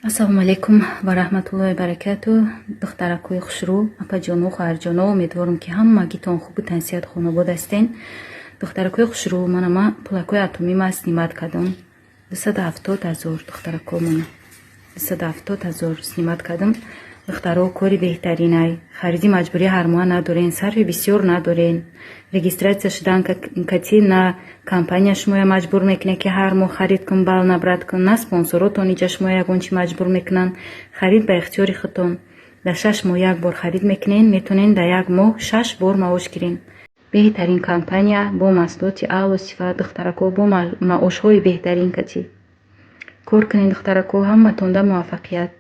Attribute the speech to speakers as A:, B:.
A: Ассалому алайкум ва раҳматуллоҳи баракату. Духтаракҳои хушрӯ, апаҷону хоҳарҷоно, умедворам, ки ҳамагитон хубу тансиҳат, хонобод ҳастен. Духтаракҳои хушрӯ, мана ма пулакҳои атомӣ ма снимать кардам. 270 000, духтарако, мана 270 000 снимать кардам. Духтаро, кори беҳтаринай. Хариди маҷбурӣ ҳар моҳ надорен, сарфи бисёр надорен. Регистрация шудан кати на компания шумоя маҷбур мекунад, ки ҳар моҳ харид кун, балл набрать кун, на спонсоротон иҷа шумо ягон чи маҷбур мекунанд. Харид ба ихтиёри худтон. Дар 6 моҳ як бор харид мекунен, метавонен дар як моҳ шаш бор маош гирен. Беҳтарин компания бо маҳсулоти аъло сифат, духтарако, бо маошҳои беҳтарин кати кор кунед, духтарако, ҳаматонда муваффақият.